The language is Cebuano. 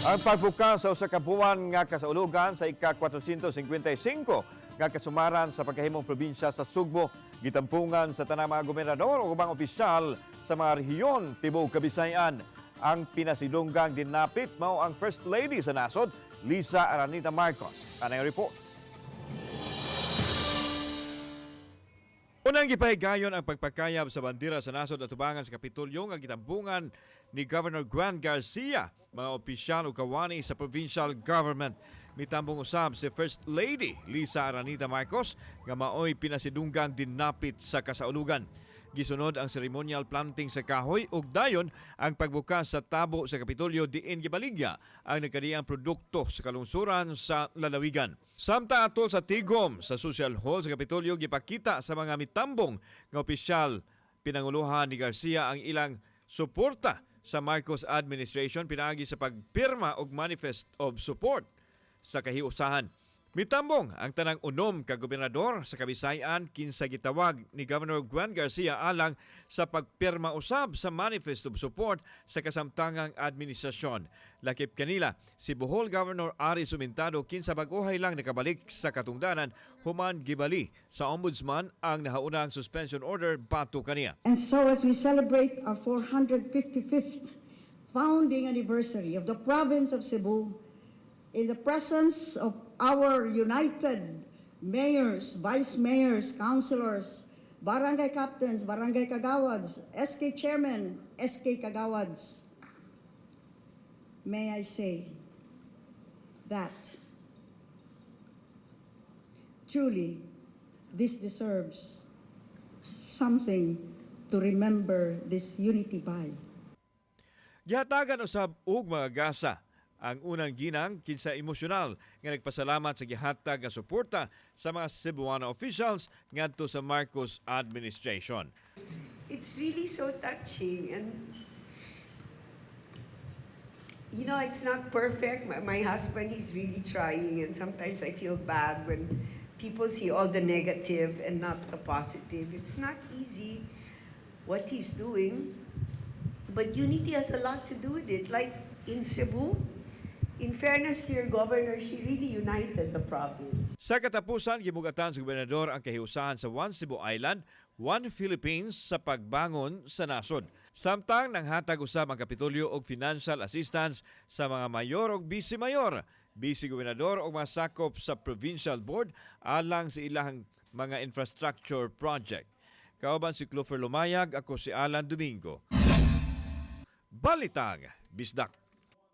Ang pagbukas sa usa ka buwan nga kasaulugan sa ika-455 nga kasumaran sa pagkahimong probinsya sa Sugbo gitampungan sa tanang mga gobernador ug ubang opisyal sa mga rehiyon tibuok Kabisayan. Ang pinasidunggang dinapit mao ang First Lady sa nasod, Lisa Aranita Marcos. Anang report. Unang gipahigayon ang pagpakayab sa bandera sa nasod atubangan sa Kapitolyo nga gitambungan ni Governor Juan Garcia, mga opisyal ug kawani sa provincial government. Mitambong usab si First Lady Lisa Aranita Marcos nga maoy pinasidunggang dinapit sa kasaulugan. Gisunod ang ceremonial planting sa kahoy ug dayon ang pagbukas sa tabo sa Kapitolyo diin gibaligya ang nagkadiang produkto sa kalungsuran sa lalawigan. Samtang atol sa tigom sa social hall sa Kapitolyo, gipakita sa mga mitambong nga opisyal pinanguluhan ni Garcia ang ilang suporta sa Marcos administration pinaagi sa pagpirma og manifest of support sa kahiusahan. Mitambong ang tanang 6 ka gobernador sa Kabisayan kinsa gitawag ni Governor Juan Garcia alang sa pagpirma usab sa manifest of support sa kasamtangang administrasyon. Lakip kanila si Bohol Governor Ari Sumentado kinsa bag-ohay lang nakabalik sa katungdanan human gibali sa ombudsman ang nahaunang suspension order batok kaniya. And so, as we celebrate our 455th founding anniversary of the province of Cebu, in the presence of our united mayors, vice mayors, councilors, barangay captains, barangay kagawads, SK chairman, SK kagawads, may I say that truly this deserves something to remember this unity by. Gihatagan usab og mga gasa ang unang ginang kinsa emosyonal nga nagpasalamat sa gihatag nga suporta sa mga Cebuano officials ngadto sa Marcos administration. It's really so touching, and it's not perfect. My husband, he's really trying, and sometimes I feel bad when people see all the negative and not the positive. It's not easy what he's doing, but unity has a lot to do with it. Like in Cebu, in fairness to your governor, she really united the province. Sa katapusan, gimugatan sa gobernador ang kahiusahan sa One Cebu Island, One Philippines sa pagbangon sa nasod. Samtang nanghatag usab ang Kapitolyo og financial assistance sa mga mayor og vice mayor, vice gobernador og mga sakop sa provincial board alang sa ilang mga infrastructure project. Kauban si Clover Lumayag, ako si Alan Domingo. Balitang Bisdak.